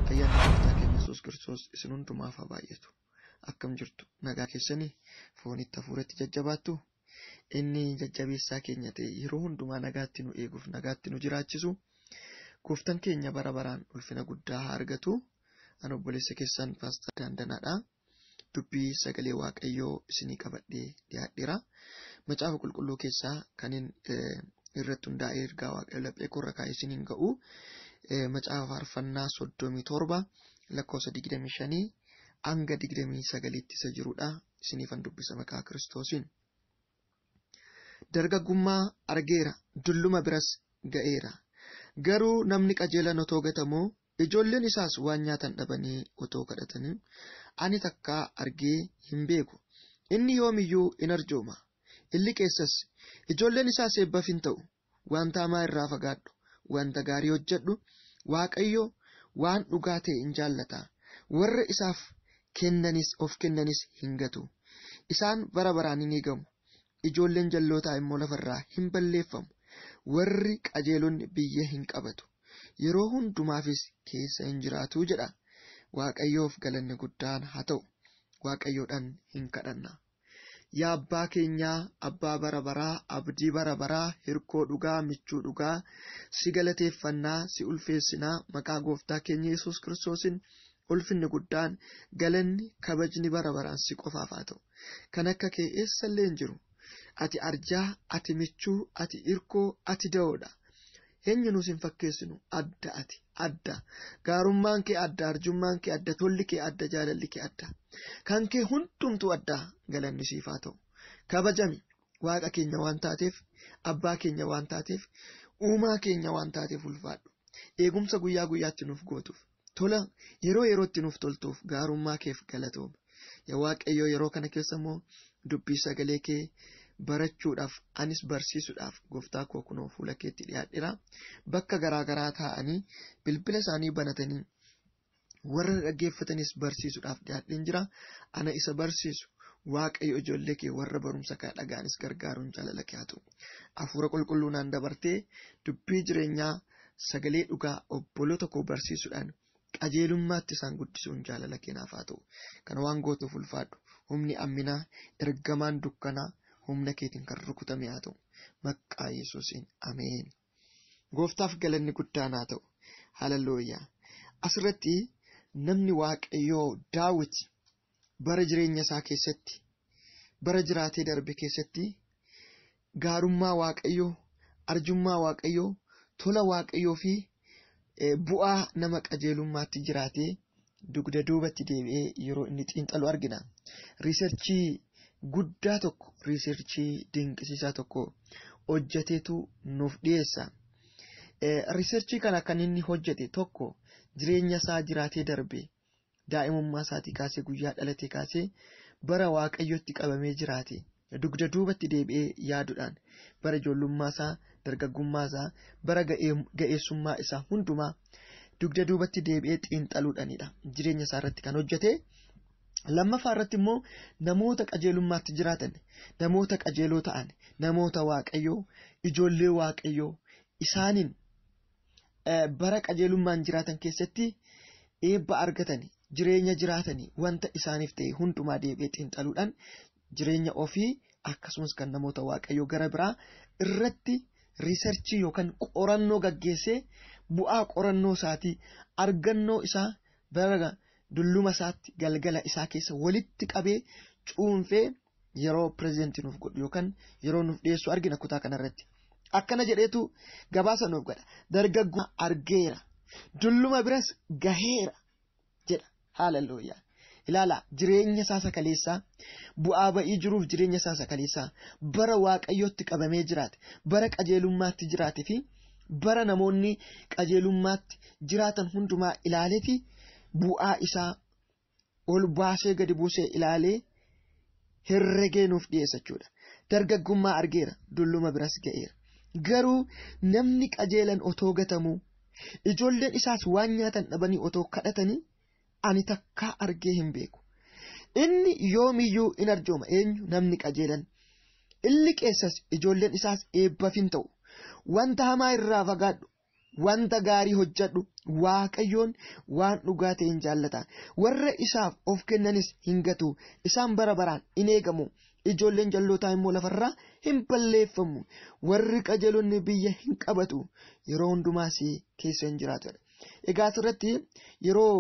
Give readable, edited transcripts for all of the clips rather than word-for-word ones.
Ayyaanni gooftaa keenya Yesuus Kiristoos isin hundumaaf haa baay'atu. Akkam jirtu nagaa keessanii foonitti hafuuratti jajjabaattu. Inni jajjabeessaa keenya ta'e yeroo hundumaa nagaatti nu eeguuf nagaatti nu jiraachisu. Gooftaan keenya bara baraan ulfina guddaa haa argatu. Ani obboleessa keessan Paastar Daandanaadha. Dubbii sagalee Waaqayyoo isinii qabadhee dhiyaadheera. Macaafa qulqulluu keessaa kanin irratti hundaa'ee ergaa Waaqayyo laphee korra kaa'ee isiniin ga'u. Macaafa faarfannaa 37 lakkoofsa 25 hanga 29tti isa jirudha. Isiniifan dubbisa maqaa Kiristoosiin. Dargaggummaa argeera, dulluma biras ga'eera. Garuu namni qajeelan otoo gatamuu, ijoolleen isaas waan nyaatan dhabanii otoo kadhatanii, ani takkaa argee hin beeku. Inni yoomiyyuu in arjooma, in liqeessas, ijoolleen isaas eebbaaf hin ta'u. Wanta hamaa irraa fagaadhu, wanta gaarii hojjedhu, Waaqayyo waan dhugaa ta'e in jaallata. Warra isaaf kennanis of kennanis hin gatu. Isaan bara baraan hin eegamu. Ijoolleen jallootaa immoo lafarraa hin balleeffamu. Warri qajeelonni biyya hin qabatu. Yeroo hundumaafis keessa hin jiraatu jedha. Waaqayyoof galanni guddaan haa ta'u. Waaqayyoodhaan hin kadhanna. Yaa abbaa keenyaa, abbaa bara baraa, abdii bara baraa, hirkoo dhugaa, michuu dhugaa, si galateeffannaa, si ulfeessinaa, maqaa gooftaa keenya Yesuus Kiristoosiin ulfinni guddaan, galanni, kabajni bara baraan si qofaaf haa ta'u. Kan akka kee eessallee hin jiru. Ati arjaa, ati michuu, ati hirkoo, ati da'oodha. Eenyu nuus hin fakkeessinu adda ati adda. Gaarummaan kee adda, arjummaan kee adda, tolli kee adda, jaalalli kee adda. Kan kee hundumtuu adda galanni siif haa ta'u. Kabajami waaqa keenya waan taateef, abbaa keenya waan taateef, uumaa keenya waan taateef ulfaadhu. Eegumsa guyyaa guyyaatti nuuf gootuuf, tola yeroo yerootti nuuf toltuuf gaarummaa keef galatoomi. Yaa Waaqayyo yeroo kana keessa immoo dubbii sagalee kee barachuudhaaf anis barsiisuudhaaf gooftaa koo kunoo fuula keetti dhiyaadheera. Bakka garaa garaa taa'anii bilbila isaanii banatanii warra dhaggeeffatanis barsiisuudhaaf dhiyaadheen jira. Ana isa barsiisu Waaqayyo ijoollee kee warra barumsa kana dhaga'anis gargaaruun jaalala kee haa ta'u. Hafuura qulqulluu naan dabartee dubbii jireenyaa sagalee dhugaa obboloota koo barsiisuudhaan qajeelummaatti isaan guddisuun jaalala kee naaf haa ta'u. Kana waan gootuuf ulfaadhu. Humni amminaa ergamaan dukkanaa humna keetiin kan rukutame haa ta'u. Maqaa Yesuusiin ameen. Gooftaaf galanni guddaan haa ta'u. Haleluuyaa. Asirratti namni Waaqayyoo Daawit bara jireenya isaa keessatti bara jiraatee darbe keessatti gaarummaa Waaqayyoo, arjummaa Waaqayyoo, tola Waaqayyoo fi bu'aa nama qajeelummaatti jiraatee dugda duubatti deebi'ee yeroo inni xiinxalu argina. Riiserchii guddaa tokko, riiserchii dinqisiisaa tokko hojjeteetu nuuf dhiyeessa. Riiserchii kana kan inni hojjete tokko jireenya isaa jiraatee darbe daa'imummaa isaatii kaasee guyyaa dhalatee kaasee bara Waaqayyotti qabamee jiraate dugda duubatti deebi'ee yaaduudhaan bara ijoollummaa isaa, dargaggummaa isaa, bara ga'eessummaa isaa hundumaa dugda duubatti deebi'ee xiinxaluudhaanidha jireenya isaa irratti kan hojjete. Lammaffaa irratti immoo namoota qajeelummaatti jiraatan, namoota qajeeloo ta'an, namoota Waaqayyoo, ijoollee Waaqayyoo isaaniin bara qajeelummaan jiraatan keessatti eebba argatani, jireenya jiraatani, wanta isaaniif ta'e hundumaa deebi'ee xiinxaluudhaan jireenya ofii akkasumas kan namoota Waaqayyoo gara biraa irratti riisarchii yookaan qorannoo gaggeessee bu'aa qorannoo isaatii argannoo isaa bara dulluma isaatti galgala isaa keessa walitti qabee cuunfee yeroo pirezidentii nuuf godhu yookaan yeroo nuuf dhiyeessu argina kutaa kanarratti. Akkana jedheetu gabaasa nuuf godha. Dargaggummaa argeera. Dulluma biras gaheera jedha. Haaleluyyaa. Ilaala jireenya isaa sakaleessaa bu'aa ba'ii jiruuf jireenya isaa sakaleessaa bara Waaqayyootti qabamee jiraate bara qajeelummaatti jiraate fi bara namoonni qajeelummaatti jiraatan hundumaa ilaaleeti bu'aa isaa ol baasee gadi buusee ilaalee herregee nuuf dhiyeessa jechuudha. Dargaggummaa argeera dulluma biras ga'eera. Garuu namni qajeelan otoo gatamuu ijoolleen isaas waan nyaatan dhabanii otoo kadhatanii ani takkaa argee hin beeku. Inni yoomiyyuu in arjooma eenyu namni qajeelan. Inni qeessas ijoolleen isaas eebbaaf hin ta'u. Wanta hamaa irraa fagaadhu. Wanta gaarii hojjedhu. Waaqayyoon waan dhugaa ta'e hin jaallata. Warra isaaf of kennanis hin gatu. Isaan bara baraan in eegamu. Ijoolleen jallootaa immoo lafarraa hin balleeffamu. Warri qajeelonni biyya hin qabatu. Yeroo hundumaas keessa hin jiraatu. Egaa asirratti yeroo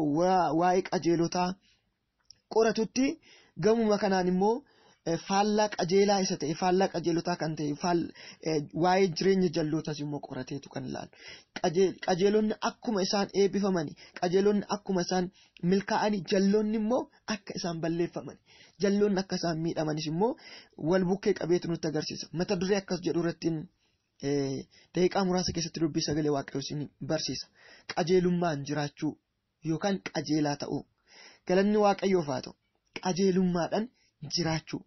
waa'ee qajeelotaa qoratutti gamuma kanaan immoo faallaa qajeelaa isa ta'e, faallaa qajeelotaa kan ta'e, waa'ee jireenya jallootaas immoo qorateetu kan ilaalu. Qajeelonni akkuma isaan eebbifamani, qajeelonni akkuma isaan milkaa'ani, jalloonni immoo akka isaan balleeffamani, jalloonni akka isaan miidhamanis immoo wal bukkee qabeetu nutti agarsiisa. Mata duree akkas jedhu irratti daqiiqaa muraasa keessatti dubbii sagalee Waaqayyoo isin barsiisa. Qajeelummaan jiraachuu yookaan qajeelaa ta'uu. Galanni Waaqayyoof haa ta'u. Qajeelummaadhaan jiraachuu.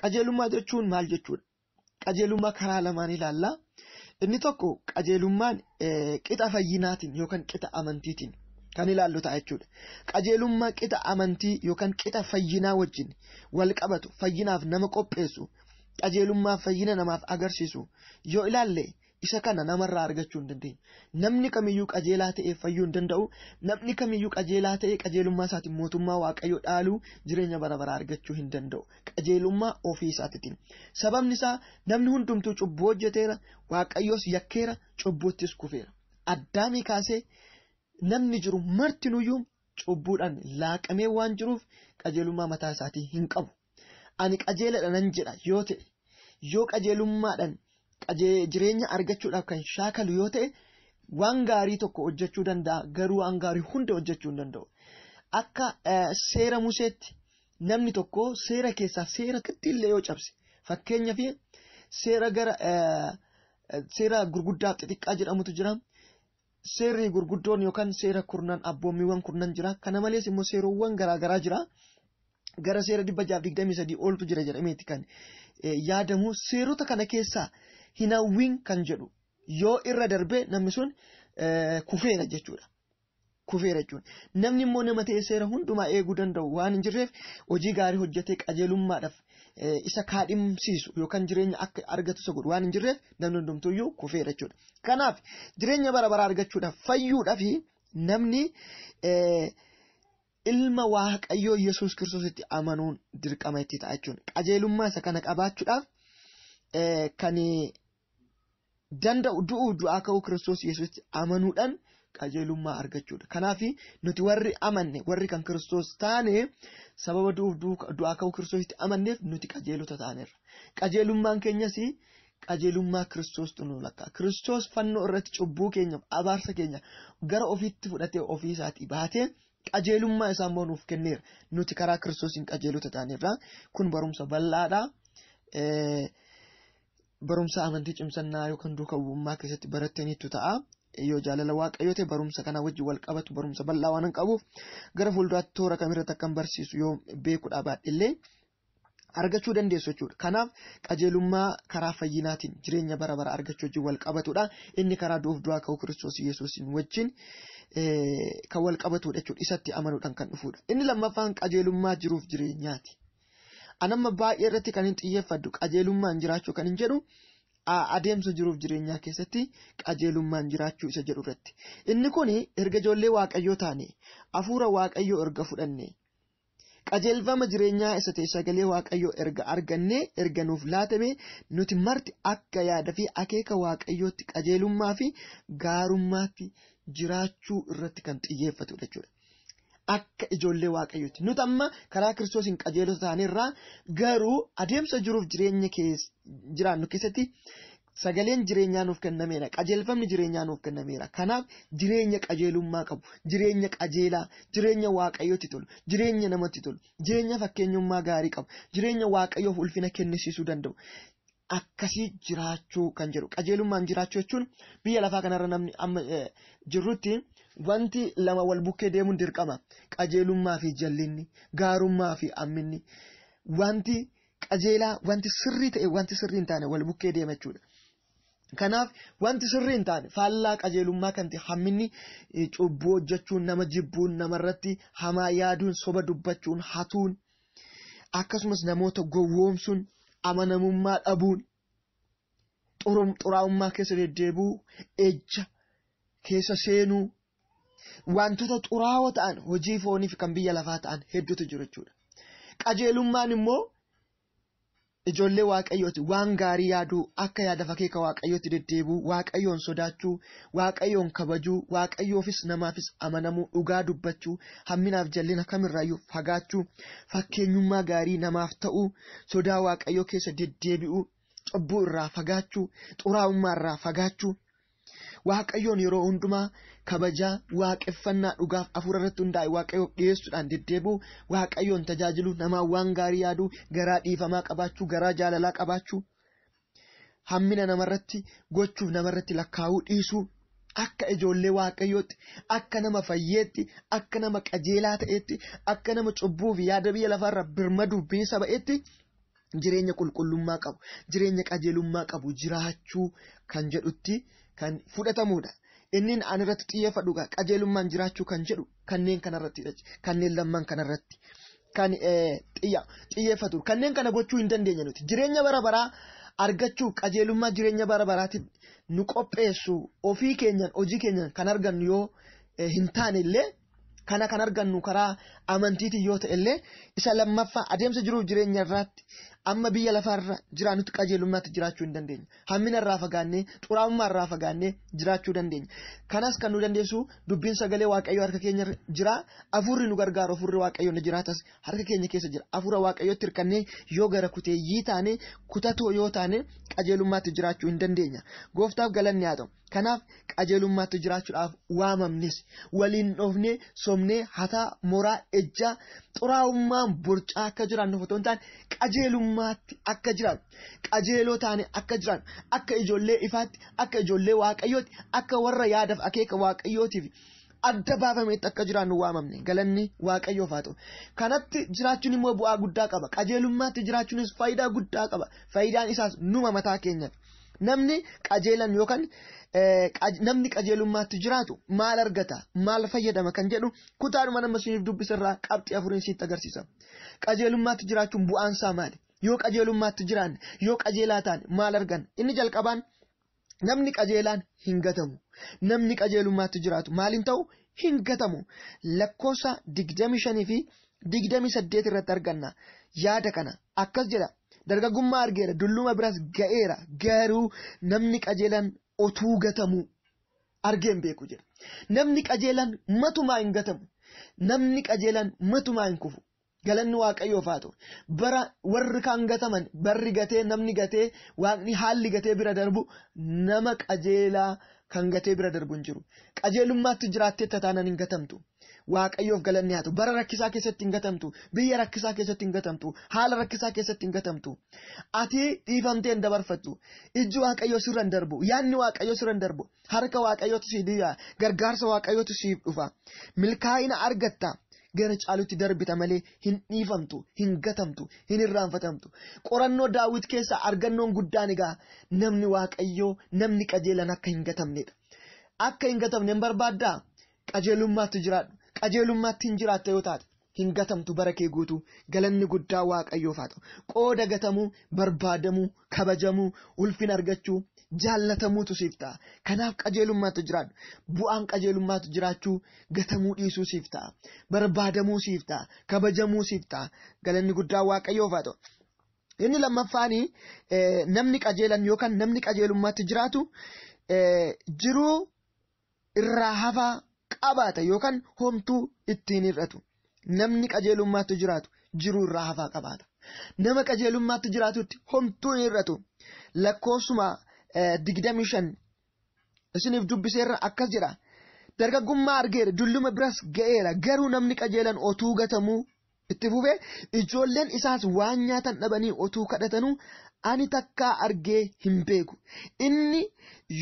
Qajeelummaa jechuun maal jechuudha? Qajeelummaa karaa lamaan ilaalla. Inni tokko qajeelummaan qixa fayyinaatiin yookaan qixa amantiitiin kan ilaallu ta'a jechuudha. Qajeelummaa qixa amantii yookaan qixa fayyinaa wajjin wal qabatu, fayyinaaf nama qopheessu, qajeelummaa fayyina namaaf agarsiisu yoo ilaalle isa kana namarraa argachuu hin dandeenyu. Namni kamiyyuu qajeelaa ta'ee fayyuu hin danda'u. Namni kamiyyuu qajeelaa ta'ee qajeelummaa isaatiin mootummaa Waaqayyoo dhaaluu, jireenya bara baraa argachuu hin danda'u. Qajeelummaa ofii isaatiin. Sababni isaa namni hundumtuu cubbuu hojjeteera, Waaqayyoos yakkeera, cubbuuttis kufeera. Addaamii kaasee namni jiru martinuyyuu cubbuudhaan laaqamee waan jiruuf qajeelummaa mataa isaatii hin qabu. Ani qajeeladha nan jedha yoo ta'e, yoo qajeelummaadhaan jireenya argachuudhaaf kan shaakalu yoo ta'e, waan gaarii tokko hojjechuu danda'a, garuu waan gaarii hunda hojjechuu hin danda'u. Akka seera Museetti namni tokko seera keessaa seera illee yoo cabse, fakkeenyaaf seera gara seera gurguddaa xixiqqaa jedhamutu jira. Seerri gurguddoon yookaan seera kurnan, abboommiiwwan kurnan jira. Kana malees immoo seerowwan garaagaraa jira. Gara seera 623 oltu jira jedhameeti kan yaadamu. Seerota kana keessaa hin hawwiin kan jedhu yoo irra darbe namni sun kufeera jechuudha. Kufeera jechuudha. Namni immoo nama ta'e seera hundumaa eeguu danda'u waan hin jirreef, hojii gaarii hojjetee qajeelummaadhaaf isa kaadhimsiisu yookaan jireenya akka argatu isa godhu waan hin jirreef, namni hundumtuyyuu kufeera jechuudha. Kanaaf jireenya bara baraa argachuudhaaf, fayyuudhaaf, namni ilma Waaqayyoo Yesuus Kiristoositti amanuun dirqama itti ta'a jechuudha. Qajeelummaa isa kana qabaachuudhaaf kan danda'u du'uu du'aa ka'uu Kiristoos Yesuusitti amanuudhaan qajeelummaa argachuudha. Kanaaf nuti warri amanne, warri kan Kiristoos taane, sababa du'uuf du'aa ka'uu Kiristoositti amanneef nuti qajeelota taanerra. Qajeelummaan keenyas qajeelummaa Kiristoostu nu lakkaa. Kiristoos fannoo irratti cubbuu keenyaaf abaarsa keenya gara ofiitti fudhatee ofii isaatii baatee qajeelummaa isaa immoo nuuf kenneera. Nuti karaa Kiristoosiin qajeelota taanerra. Kun barumsa bal'aadha. Barumsa amantii cimsannaa yookaan duuka bu'ummaa keessatti barattaniitu ta'a. Yoo jaalala Waaqayyoo ta'e, barumsa kana wajjin wal qabatu barumsa bal'aa waan hin qabuuf, gara fuulduraatti toora kamirratti akkan barsiisu yoo beekuudha baadhillee argachuu dandeessu jechuudha. Kanaaf qajeelummaa karaa fayyinaatiin jireenya bara bara argachuu wajjin wal qabatudha. Inni karaa du'uuf du'aa ka'uu Kiristoos Yesuusiin wajjin kan wal qabatudha jechuudha. Isatti amanuudhaan kan dhufudha. Inni lammaffaan qajeelummaa jiruuf jireenyaati. Anamma baay'ee irratti kan hin xiyyeeffadhu qajeelummaan jiraachuu kan hin jedhu adeemsa jiruuf jireenyaa keessatti qajeelummaan jiraachuu isa jedhu irratti. Inni kun erga ijoollee Waaqayyoo taane, hafuura Waaqayyoo erga fudhanne, qajeelfama jireenyaa isa ta'e sagalee Waaqayyoo erga arganne, erga nuuf laatame, nuti marti akka yaada fi akeeka Waaqayyootti qajeelummaa fi gaarummaatti jiraachuu irratti kan xiyyeeffatudha jechuudha. Akka ijoollee Waaqayyooti. Nuti amma karaa Kiristoosiin qajeelota ta'anirraa, garuu adeemsa jiruuf jireenya jiraannu keessatti sagaleen jireenyaa nuuf kennameera. Qajeelfamni jireenyaa nuuf kennameera. Kanaaf jireenya qajeelummaa qabu, jireenya qajeelaa, jireenya Waaqayyootti tolu, jireenya namatti tolu, jireenya fakkeenyummaa gaarii qabu, jireenya Waaqayyoof ulfina kennisiisuu danda'u akkasii jiraachuu kan jedhu. Qajeelummaan jiraachuu jechuun biyya lafaa kanarra namni amma jirrutti wanti lama wal bukkee deemuun dirqama. Qajeelummaa fi jallinni, gaarummaa fi amminni, wanti qajeelaa, wanti sirrii ta'e, wanti sirrii hin taane wal bukkee deema jechuudha. Kanaaf wanti sirrii hin taane, faallaa qajeelummaa kan ta'e hamminni, cubbuu hojjechuun, nama jibbuun, namarratti hamaa yaaduun, soba dubbachuun, hatuun, akkasumas namoota gowwoomsuun, amanamummaa dhabuun, xuraa'ummaa keessa deddeebi'uu, ejja, keessa seenuu, wantoota xuraawoo ta'an hojii fooniif kan biyya lafaa ta'an hedduutu jiru jechuudha. Qajeelummaan immoo ijoollee waaqayyooti waan gaarii yaaduu, akka yaada fakeeka waaqayyootti deddeebi'uu, waaqayyoon sodaachuu, waaqayyoon kabajuu, waaqayyoofis namaafis amanamuu, dhugaa dubbachuu, hamminaaf jallina kamirraayyuu fagaachuu, fakkeenyummaa gaarii namaaf ta'uu, sodaa waaqayyoo keessa deddeebi'uu, cubbuu irraa fagaachuu, xuraa'ummaa irraa fagaachuu. Waaqayyoon yeroo hundumaa kabajaa waaqeffannaa dhugaaf hafuura irratti hundaa'e waaqayyoof dhiyeessuudhaan deddeebi'uu, waaqayyoon tajaajiluu, namaa waan gaarii yaaduu, garaa dhiifamaa qabaachuu, garaa jaalalaa qabaachuu, hammina namarratti gochuuf namarratti lakkaa'uu dhiisuu, akka ijoollee waaqayyootti, akka nama fayyeetti, akka nama qajeelaa ta'etti, akka nama cubbuu fi yaada biyya lafaarra birmaduu bilisa ba'etti jireenya qulqullummaa qabu, jireenya qajeelummaa qabu jiraachuu kan jedhutti kan fudhatamudha. Inni an irratti xiyyeeffadhu qajeelummaan jiraachuu kan jedhu kanneen kanarratti, kanneen lamman kanarratti kan xiyyeeffatu. Kanneen kana gochuu hin dandeenye nuti. Jireenya bara baraa argachuuf qajeelummaa jireenya bara baraatiif nu qopheessu ofii keenyan hojii keenyan kan argannu yoo hin taane illee, kana kan argannu karaa amantiitiin yoo ta'e illee, isa lammaffaa adeemsa jiruuf jireenya irraatti amma biyya lafaarra jiraannutti qajeelummaatti jiraachuu hin dandeenya. Hammina irraa fagaannee, xuraa'ummaa irraa fagaannee jiraachuu dandeenya. Kanas kan nu dandeessu dubbiin sagalee waaqayyoo harka keenya jira. Hafuurri nu gargaaru, hafuurri waaqayyoo nu jiraatas harka keenya keessa jira. Hafuura waaqayyootti hirkannee yoo gara kuteeyyii taane, kutatoo yoo taane qajeelummaatti jiraachuu hin dandeenya. Gooftaaf galanni haa ta'u. Kanaaf qajeelummaatti jiraachuudhaaf waamamnes waliin dhoofnee, somnee, hataa, moraa, ejjaa, xuraa'ummaan borcaa akka jiraannu otoo hin taane qajeelummaatti akka jiraannu, qajeeloo taane akka jiraannu, akka ijoollee ifaatti, akka ijoollee waaqayyootti, akka warra yaadaaf akeeka waaqayyootiif adda baafametti akka jiraannu waamamne. Galanni waaqayyoof haa ta'u. Kanatti jiraachuun immoo bu'aa guddaa qaba. Qajeelummaatti jiraachuunis faayidaa guddaa qaba. Faayidaan isaas numa mataa keenyaaf. Namni qajeelan yookaan namni qajeelummaatti jiraatu maal argata, maal fayyadama kan jedhu kutaadhuma nama isiniif dubbisarraa qabxii afuriin sitti agarsiisa. Qajeelummaatti jiraachuun bu'aan isaa maali? Yoo qajeelummaatti jiraanne, yoo qajeelaa taane maal arganna? Inni jalqabaan namni qajeelaan hin gatamu. Namni qajeelummaatti jiraatu maaliin ta'u? Hin gatamu. Lakkoofsa 25 fi 28 irratti arganna. Yaada kana akkas jedha. Dargaggummaa argeera, dulluma biras ga'eera, garuu namni qajeelaan otuu gatamu argee hin beeku jedha. Namni qajeelaan matumaa hin gatamu. Namni qajeelaan matumaa hin kufu. Galanni waaqayyoof haa ta'u. Bara warri kaan gataman, barri gatee, namni gatee, waaqni haalli gatee bira darbu, nama qajeelaa kan gatee bira darbu hin jiru. Qajeelummaatti jiraattee taanaan hin gatamtu. Waaqayyoof galanni haa ta'u. Bara rakkisaa keessatti hin gatamtu. Biyya rakkisaa keessatti hin gatamtu. Haala rakkisaa keessatti hin gatamtu. Ati dhiifamtee hin dabarfattu. Ijji waaqayyoo sirra hin darbu. Yaadni waaqayyoo sirra hin darbu. Harka waaqayyootu siif dhiya. Gargaarsa waaqayyootu siif dhufa. Milkaa'ina argatta. Gara caalutti darbita malee hin dhiifamtu, hin gatamtu, hin irraanfatamtu. Qorannoo Daawit keessaa argannoon guddaan egaa namni waaqayyoo, namni qajeelan akka hin gatamnedha. Akka hin gatamne hin barbaaddaa? Qajeelummaatti jiraadhu. Qajeelummaatti hin jiraatta yoo taate hin gatamtu bara kee guutuu. Galanni guddaa waaqayyoof haa ta'u. Qooda gatamuu, barbaadamuu, kabajamuu, ulfina argachuu, jaallatamuutu siif ta'a. Kanaaf qajeelummaatti jiraadhu. Bu'aan qajeelummaatti jiraachuu gatamuu dhiisuu siif ta'a. Barbaadamuu siif ta'a. Kabajamuu siif ta'a. Galanni guddaa waaqayyoof haa ta'u. Inni lammaffaani namni qajeelan yookaan namni qajeelummaatti jiraatu jiruu irraa hafaa qabaata yookaan homtuu ittiin hir'atu. Namni qajeelummaatti jiraatu jiruu irraa hafaa qabaata. Nama qajeelummaatti jiraatutti homtuu hin hir'atu. Lakkoofsuma 25 isiniif dubbiseerra akkas jedha. Dargaggummaa argeera, dulluma biras ga'eera, garuu namni qajeelan otuu gatamuu itti fufee ijoolleen isaas waan nyaatan dhabanii otuu kadhatanuu ani takkaa argee hin beeku. Inni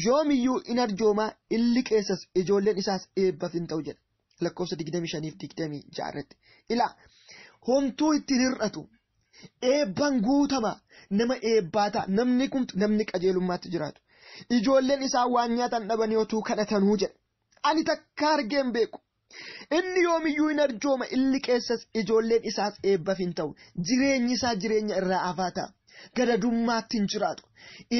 yoomiyyuu in arjoomaa, in liqeessas, ijoolleen isaas eebbaaf hin ta'u jedha. Lakkoofsa 25 fi 26 irratti. Ilaa, homtuu ittiin hir'atu. Eebbaan guutama. Nama eebbaa ta'a. Namni kun namni qajeelummaatti jiraatu. Ijoolleen isaa waan nyaatan dhabanii otuu kadhatanuu jedha. Ani takkaa argee hin beeku. Inni yoomiyyuu in arjooma, in liqeessas, ijoolleen isaas eebbaaf hin ta'u. Jireenyi isaa jireenya irraa hafaa ta'a. Gadadummaatti hin jiraatu.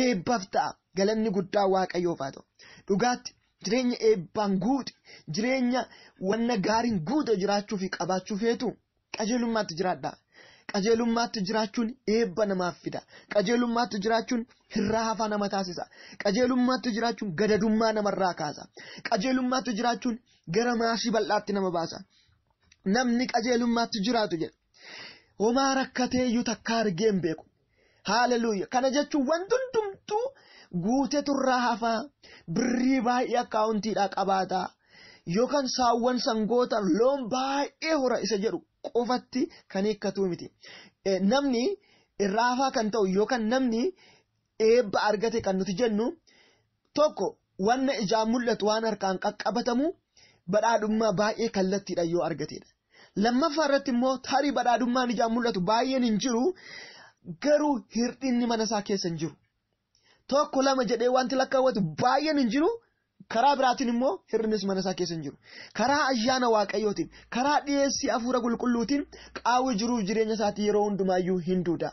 Eebbaaf ta'a. Galanni guddaa waaqayyoof haa ta'u. Dhugaatti Jireenya eebbaan guute, jireenya wanna gaariin guute jiraachuu fi qabaachuu feetu qajeelummaatti jiraadhaa. Qajeelummaatti jiraachuun eebba namaaf fida. Qajeelummaatti jiraachuun hirraa hafaa nama taasisa. Qajeelummaatti jiraachuun gadadummaa namarraa kaasa. Qajeelummaatti jiraachuun gara maasii bal'aatti nama baasa. Namni qajeelummaatti jiraatu jedha. Homaa rakkatee iyyuu takka argee hin beeku. Haaleluyya. Kana jechuun wanti hundumtuu guutetu irraa hafaa, birrii baay'ee akkaawuntiidhaa qabaataa, yookaan saawwan sangoota loon baay'ee hora isa jedhu qofatti kan hiikkatu miti. Namni irraa hafaa kan ta'u yookaan namni eebba argate kan nuti jennu tokko wanna ijaan mul'atu waan harkaan qaqqabatamu badhaadhummaa baay'ee kallattiidhaan yoo argatedha. Lammaffaa irratti immoo tarii badhaadhummaan ijaan mul'atu baay'een hin jiru, garuu hir'inni mana isaa keessa hin jiru. Tokko lama jedhee wanti lakkaawwatu baay'een hin jiru. Karaa biraatiin immoo hir'innis mana isaa keessa hin jiru. Karaa ayyaana Waaqayyootiin, karaa dhiyeessii hafuura qulqulluutiin qaawwi jiruuf jireenya isaatii yeroo hundumaayyuu hin duuda.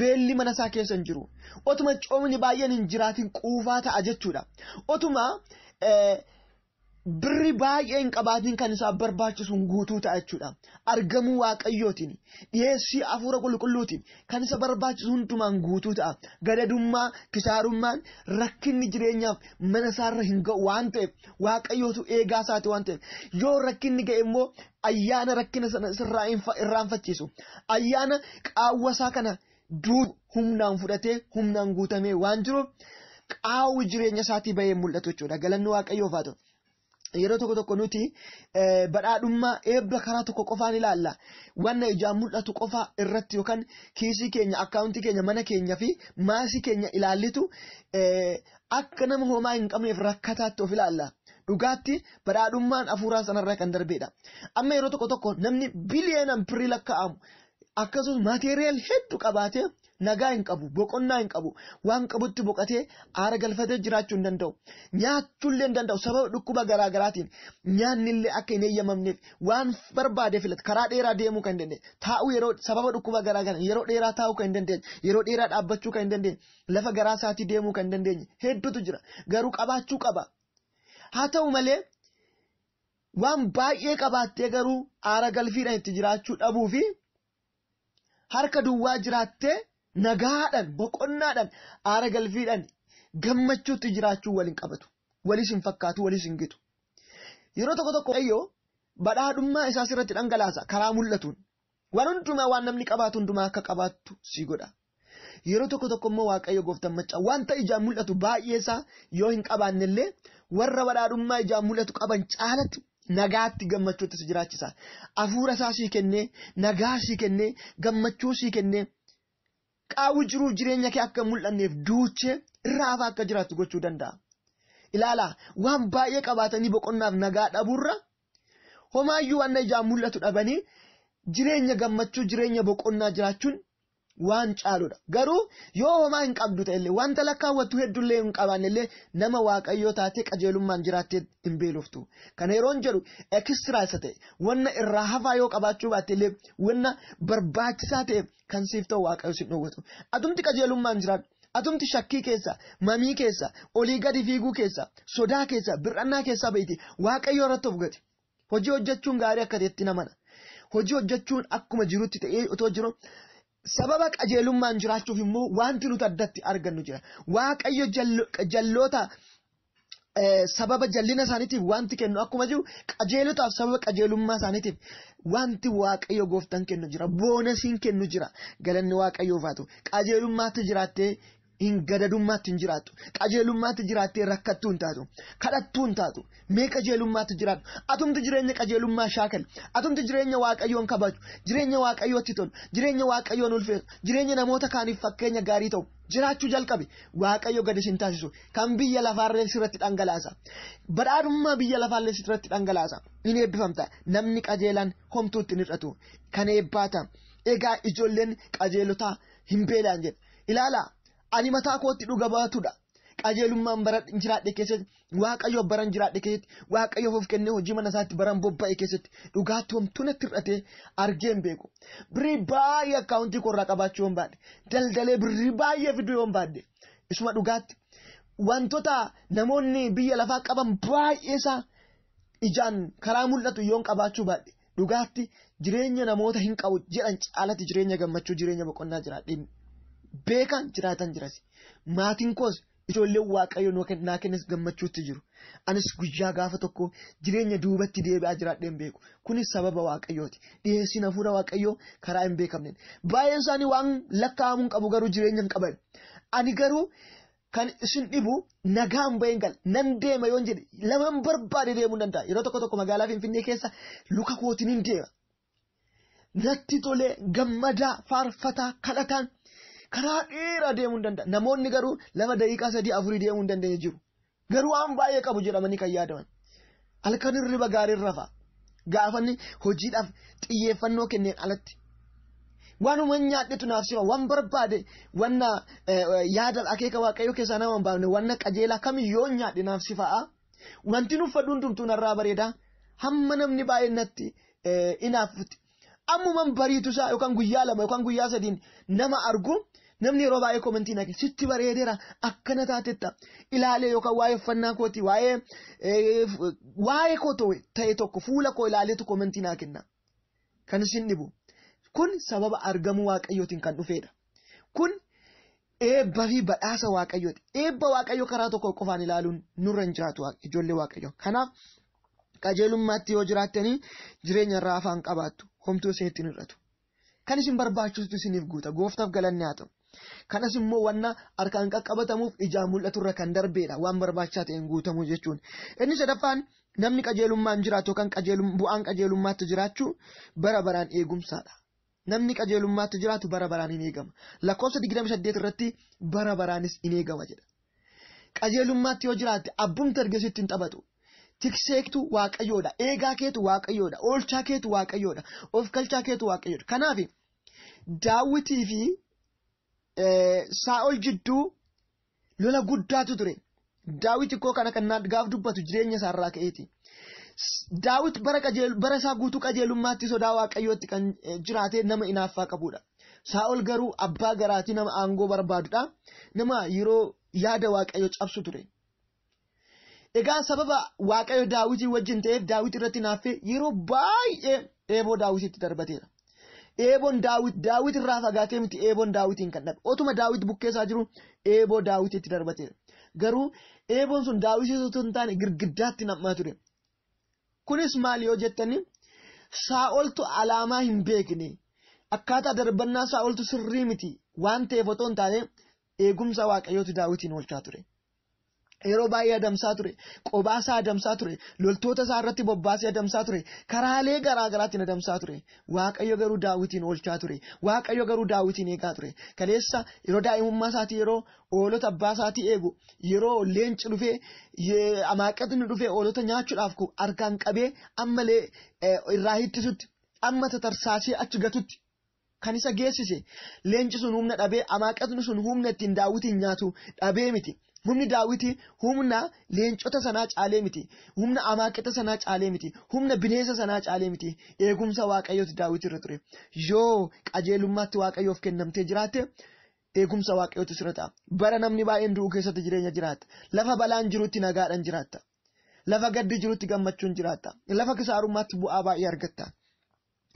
Beelli mana isaa keessa hin jiru. Otuma coomni baay'een hin jiraatin quufaa ta'a jechuudha. Otuma birri baay'ee hin qabaatin kan isaaf barbaachisuun guutuu ta'a jechuudha. Argamuu Waaqayyootiin, dhiyeessii hafuura qulqulluutiin kan isa barbaachisu hundumaan guutuu ta'a. Gadadummaa, kisaarummaan, rakkinni jireenyaaf mana isaarra hin ga'u waan ta'eef, Waaqayyootu eegaa isaati waan ta'eef, yoo rakkinni ga'e immoo ayyaana rakkina sana isirraa irraanfachiisu. Ayyaana qaawwa isaa kana duudu humnaan fudhatee humnaan guutamee waan jiruuf qaawwi jireenya isaatii bahee mul'atu jechuudha. Galanni Waaqayyoof haa ta'u. Yeroo tokko tokko nuti badhaadhummaa eebba karaa tokko qofaan ilaalla. Wanna ijaan mul'atu qofa irratti yookaan kiisii keenya, akkaawuntii keenya, mana keenya fi maasii keenya ilaallitu akka nama homaa hin qabneef rakkataatti of ilaalla. Dhugaatti badhaadhummaan hafuuraa sanarraa kan darbedha. Amma yeroo tokko tokko namni biliyeenaan birrii lakkaa'amu akkasumas maateriyaal hedduu qabaatee nagaa hin qabu, boqonnaa hin qabu, waan qabutti boqotee aara galfatee jiraachuu hin danda'u. Nyaachuullee hin danda'u sababa dhukkuba garaa garaatiin nyaannillee akka hin eeyyamamneef waan barbaade filata karaa dheeraa deemuu kan hin dandeenye, taa'uu yeroo sababa dhukkuba garaa garaa yeroo dheeraa taa'uu kan hin dandeenye, yeroo dheeraa dhaabbachuu kan hin dandeenye, lafa garaa isaatii deemuu kan hin dandeenye hedduutu jira. Garuu qabaachuu qaba. Haa ta'u malee waan baay'ee qabaattee garuu aara galfiidhaan itti jiraachuu dhabuu fi harka duwwaa jiraattee nagaadhaan, boqonnaadhaan, aara galfiidhaan gammachuutti jiraachuu waliin qabatu. Walis hin fakkaatu, walis hin gitu. Yeroo tokko tokko Waaqayyo badhaadhummaa isaa sirratti dhangalaasa karaa mul'atuun. Waan hundumaa waan namni qabaatu hundumaa akka qabaattu si godha. Yeroo tokko tokko immoo Waaqayyo gooftaan maccaa wanta ijaan mul'atu baay'ee isaa yoo hin qabaanne illee warra badhaadhummaa ijaan mul'atu qaban caalatti nagaatti gammachuutti si jiraachisa. Hafuura isaa sii kennee, nagaa sii kennee, gammachuu sii kennee, qaawwi jiruuf jireenya kee akka mul'anneef duuchee irraa hafaa akka jiraattu gochuu danda'a. Ilaalaa, waan baay'ee qabaatanii boqonnaaf nagaa dhabuurra homaayyuu waan ijaan mul'atu dhabanii jireenya gammachuu, jireenya boqonnaa jiraachuun waan caaludha. Garuu yoo homaa hin qabdu ta'ellee, wanta lakkaawwattu hedduullee hin qabaannellee nama Waaqayyoo taatee qajeelummaan jiraattee hin beeloftu. Kana yeroon jedhu ekstiraa isa ta'e, wanna irraa hafaa yoo qabaachuu baattellee wanna barbaachisaa ta'e kan siif ta'u Waaqayyo si dhoowwatu. Atumti qajeelummaan jiraadhu. Atumti shakkii keessa, mamii keessa, olii gadi fiiguu keessa, sodaa keessa, bir'annaa keessaa ba'iiti. Waaqayyo irratti of gati. Hojii hojjechuun gaarii akka ta'etti namana. Hojii hojjechuun akkuma jirutti ta'ee otoo jiru sababa qajeelummaan jiraachuuf immoo wanti nuti addatti argannu jira. Waaqayyo jalloota sababa jallina isaaniitiif wanti kennu akkuma jiru qajeelotaaf sababa qajeelummaa isaaniitiif wanti Waaqayyo gooftaan kennu jira. Boonasiin kennu jira. Galanni Waaqayyoof haa ta'u. Qajeelummaatti jiraattee hin gadadummaatti hin jiraattu. Qajeelummaatti jiraattee rakkattuu hin taatu. Kadhattuu hin taatu. Mee qajeelummaatti jiraadhu. Atumti jireenya qajeelummaa shaakali. Atumti jireenya Waaqayyoon kabaju. Jireenya Waaqayyootti tolu. Jireenya Waaqayyoon ulfeessu. Jireenya namoota kaaniif fakkeenya gaarii ta'u. Jiraachuu jalqabi. Waaqayyo gadi sin taasisu. Kan biyya lafaarlee sirratti dhangalaasa. Badhaadhummaa biyya lafaallee sirratti dhangalaasa. Ni eebbifamta. Namni qajeelaan homtuutti hin hir'atu. Kan eebbaata. Egaa ijoolleen qajeelotaa hin beelaan jedha. Ilaalaa. Ani mataa kootti dhuga baatudha. Qajeelummaan bara jiraadhe keessatti, Waaqayyoof baran jiraadhe keessatti, Waaqayyoof of kennee hojii mana isaatti baran bobba'e keessatti dhugaatti homtuu natti hir'atee argee hin beeku. Birrii baay'ee akkaawuntii koorraa qabaachuu yoon baadhe, daldalee birrii baay'ee fiduu yoon baadhe, isuma dhugaatti Wantoota namoonni biyya lafaa qaban baay'eesaa ijaan karaa mul'atu yoon qabaachuu baadhe dhugaatti jireenya namoota hin qabu jedhan caalatti jireenya gammachuu, jireenya boqonnaa jiraadheen beekan jiraatan jiras. Maatiin koos ijoolleen Waaqayyo naa kennes gammachuutti jiru. Anis guyyaa gaafa tokko jireenya duubatti deebi'aa jiraadheen beeku. Kunis sababa Waaqayyooti. Dhiyeessiin hafuura Waaqayyoo karaa hin beekamneen. Baay'een isaanii waan lakkaa'amuu hin qabu garuu jireenya hin qaban. Ani garuu kan isin dhibu nagaan baheen gala. Nan deema yoon jedhe laman barbaade deemuu danda'a. Yeroo tokko tokko magaalaa Finfinnee keessa luka kootiin hin deema. Natti tolee gammadaa, faarfataa, kadhataan karaa dheeraa deemuu danda'a. Namoonni garuu lafa daqiiqaa 3-4 deemuu hin dandeenye jiru. Garuu waan baay'ee qabu jedhamanii kan yaadaman. Halkan hirriba gaarii rafa. Gaafanni hojiidhaaf xiyyeeffannoo kenneen alatti. Waanuma nyaadhetu naaf sifa, waan barbaade, wanna yaada akeeka Waaqayyoo keessaa nama hin baafne, wanna qajeelaa kamiyyoo nyaadhe naaf sifa'a. Wanti nuffadhu hundumtuu narraa bareeda. Hamma namni baay'een natti inaafutti. Ammuman bariitu isaa yookaan guyyaa 2 yookaan guyyaa 3 nama argu, namni yeroo baay'ee komentii naqe sitti bareedeera, akkana taatetta ilaalee yookaan waa'ee uffannaa kooti, waa'ee koo ta'e tokko fuula koo ilaaleetu komentii naa kenna. Kan isin dhibu. Kun sababa argamuu Waaqayyootiin kan dhufedha. Kun eebba fi badhaasa Waaqayyooti. Eebba Waaqayyoo karaa tokko qofaan ilaaluun nurra hin jiraatu ijoollee Waaqayyoo. Kanaaf qajeelummaatti yoo jiraattanii jireenya irraa afaan qabaattu, homtuu isinitti hin hir'atu. Kan isin barbaachisutu isiniif guuta. Gooftaaf galanni haa ta'u. Kanas immoo wanna harkaan qaqqabatamuuf ijaan mul'atu irra kan darbeedha. Waan barbaachisaa ta'een guutamuu jechuun. Inni sadaffaan namni qajeelummaan jiraatu yookaan bu'aan qajeelummaatti jiraachuu bara baraan eegumsaadha. Namni qajeelummaatti jiraatu bara baraan hin eegama. Lakkoofsa 28 irratti bara baraanis hin eegama jedha. Qajeelummaatti yoo jiraatte abbumti arge sitti hin taphatu. Tikseektu Waaqayyoodha. Eegaa keetu Waaqayyoodha. Oolchaa keetu Waaqayyoodha. Of galchaa keetu Waaqayyoodha. Kanaaf Daawitii fi Saa'ol jidduu lola guddaatu ture. Daawit koo kana kan gaaf dubbatu jireenya isaarraa ka'eeti. Daawit bara isaa guutuu qajeelummaatti sodaa Waaqayyootti kan jiraate nama inaaffaa qabudha. Saa'ol garuu abbaa garaatii nama aangoo barbaadudha. Nama yeroo yaada Waaqayyoo cabsu ture. Egaa sababa Waaqayyo Daawitii wajjin ta'eef Daawit irratti hinaaffee yeroo baay'ee eeboo Daawititti darbateera. Eeboon Daawit irraa fagaatee miti eeboon Daawitiin kan dhabe. Otuma Daawit bukkeessaa jiru eeboo Daawititti darbateera. Garuu eeboon sun Daawitii osoo hin taane girgiddaatti nam'aa ture. Kunis maal yoo jettani, Saa'oltu alaamaa hin beekne. Akkaataa darbannaa Saa'oltu sirrii miti waan ta'eef otoo hin taane eegumsa Waaqayyootu Daawitiin oolchaa ture. Yeroo baay'ee adamsaa ture, qobaa isaa adamsaa ture, loltoota isaa irratti bobbaasee adamsaa ture, karaalee garaa garaatiin adamsaa ture. Waaqayyo garuu Daawitiin oolchaa ture. Waaqayyo garuu Daawitiin eegaa ture. Kaleessa yeroo daa'imummaa isaatii yeroo hoolota abbaa isaatii eegu, yeroo leenci dhufee, amaaqatni dhufee hoolota nyaachuudhaaf harkaan qabee ammallee irraa hittisutti, amma tatarsaasee achi gatutti kan isa geessise. Leenci sun humna dhabee, amaaqatni sun humna ittiin Daawitiin nyaatu dhabee miti. Humni Daawitii humna leencota sanaa caalee miti. Humna amaaqota sanaa caalee miti. Humna bineensa sanaa caalee miti. Eegumsa Waaqayyootu Daawitii irra ture. Yoo qajeelummaatti Waaqayyoof kennamtee jiraatte eegumsa Waaqayyootu sirra ta'a. Bara namni baay'een du'u keessatti jireenya jiraatta. Lafa balaan jirutti nagaadhaan jiraatta. Lafa gaddi jirutti gammachuun jiraatta. Lafa kisaarummaatti bu'aa baay'ee argatta.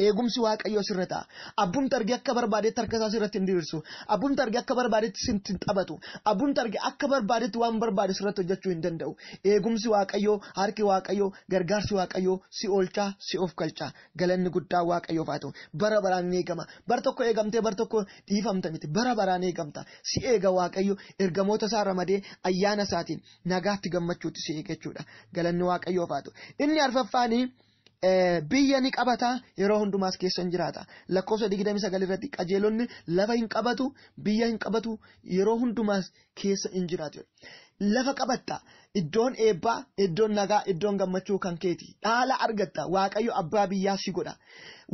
Eegumsi Waaqayyoo sirra ta'a. Abbumti arge akka barbaadetti harka isaa sirratti hin diriirsu. Abbumti arge akka barbaadetti sitti hin taphatu. Abbumti arge akka barbaadetti waan barbaade sirratti hojjechuu hin danda'u. Eegumsi Waaqayyoo, harki Waaqayyoo, gargaarsi Waaqayyoo si oolchaa, si of galchaa. Galanni guddaa Waaqayyoof haa ta'u. Bara baraan ni eegama. Bar tokko eegamtee bar tokko dhiifamta miti. Bara baraan eegamta. Si eega Waaqayyo ergamoota isaa ramadee ayyaana isaatiin nagaatti gammachuutti si eega jechuudha. Galanni Waaqayyoof haa ta'u. Inni arfaffaanii biyya ni qabata, yeroo hundumaas keessa hin jiraata. Lakkoofsa 29 irratti qajeelonni lafa hin qabatu, biyya hin qabatu, yeroo hundumaas keessa hin jiraatu. Lafa qabatta, iddoon eebbaa, iddoon nagaa, iddoon gammachuu kan keeti. Dhaala argatta, Waaqayyo abbaa biyyaa si godha.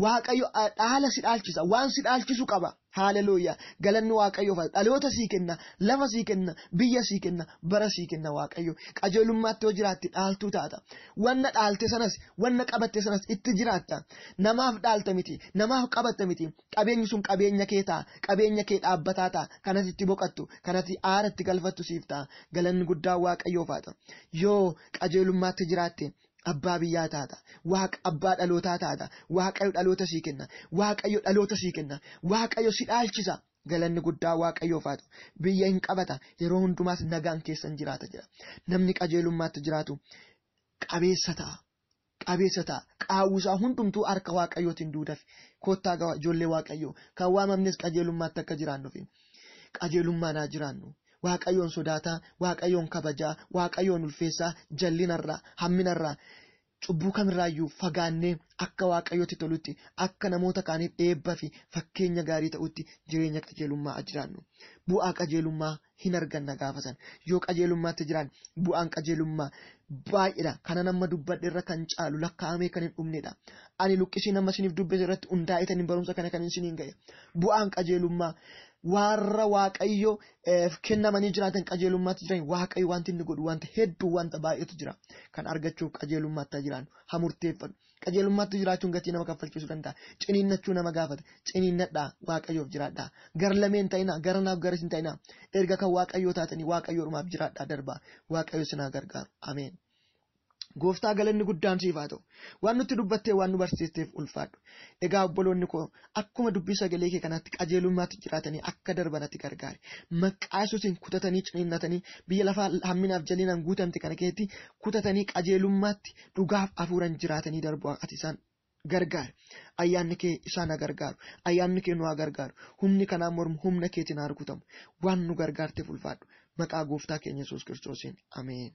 Waaqayyo dhaala si dhaalchisa, waan si dhaalchisu qaba. Haaleluyyaa. Galanni Waaqayyoof haa ta'u. Dhaloota sii kenna, lafa sii kenna, biyya sii kenna, bara sii kenna Waaqayyo. Qajeelummaatti yoo jiraatte dhaaltuu taata. Wanna dhaalte sanas, wanna qabatte sanas itti jiraatta. Namaaf dhaalta miti, namaaf qabatta miti. Qabeenyi sun qabeenya kee ta'a, qabeenya kee dhaabbataa ta'a. Kan ati itti boqattu, kan ati aara itti galfattu siif ta'a. Galanni guddaan Waaqayyoof haa ta'u. Yoo qajeelummaatti jiraatte abbaa biyyaa taata. Waaqa abbaa dhalootaa taata. Waaqayyo dhaloota sii kenna. Waaqayyo dhaloota sii kenna. Waaqayyo si dhaalchisa. Galanni guddaa Waaqayyoof haa ta'u. Biyya hin qabata. Yeroo hundumaas nagaan keessan jiraata jedha. Namni qajeelummaatti jiraatu qabeessa ta'a. Qabeessa ta'a. Qaawwisaa hundumtuu harka Waaqayyootiin duudafi. Kottaa gawa ijoollee Waaqayyoo. Kan waamamnes qajeelummaatti akka jiraannufi. Qajeelummaan haa jiraannu. Waaqayyoon sodaataa, Waaqayyoon kabajaa, Waaqayyoon ulfeessaa, jallinarraa, hamminarraa, cubbuu kamirraayyuu fagaannee akka Waaqayyootti tolutti, akka namoota kaaniif eebba fi fakkeenya gaarii ta'utti jireenya qajeelummaa haa jiraannu. Bu'aa qajeelummaa hin arganna gaafa sana. Yoo qajeelummaatti jiraan bu'aan qajeelummaa baay'eedha. Kana nama dubbadhe irra kan caalu lakkaa'amee kan hin dhumnedha. Ani luqqisii nama isiniif dubbise irratti hundaa'eetanii barumsa kana kan isiniin ga'e. Bu'aan qajeelummaa warra Waaqayyo kennamanii jiraatan qajeelummaatti jiran Waaqayyo wanti inni godhu wanta hedduu wanta baay'eetu jira. Kan argachuuf qajeelummaatti jiraannu haa murteeffannu. Qajeelummaatti jiraachuun gatii nama kaffalchiisuu danda'a. Ciniinnachuu nama gaafata. Ciniinnadhaa Waaqayyoof jiraadhaa. Gar lameen ta'inaa gara naaf garas hin ta'inaa. Erga kan Waaqayyoo taatanii Waaqayyoodhumaaf jiraadhaa darbaa. Waaqayyo isin haa gargaaru. Ameen. Gooftaa galanni guddaan siif haa ta'u. Waan nutti dubbattee waan nu barsiisteef ulfaadhu. Egaa obboloonni koo akkuma dubbii sagalee kee kanaatti qajeelummaatti jiraatanii akka darbanatti gargaari. Maqaa Yesuusiin kutatanii ciniinnatanii biyya lafaa hamminaaf jallinaan guutamte kana keessatti kutatanii qajeelummaatti dhugaaf hafuuran jiraatanii darbu ati isaan gargaari. Ayyaanni kee isaan haa gargaaru. Ayyaanni kee nu haa gargaaru. Humni kanaan mormu humna keetiin haa rukutamu. Waan nu gargaarteef ulfaadhu. Maqaa gooftaa keenya Yesuus Kiristoosiin. Ameen.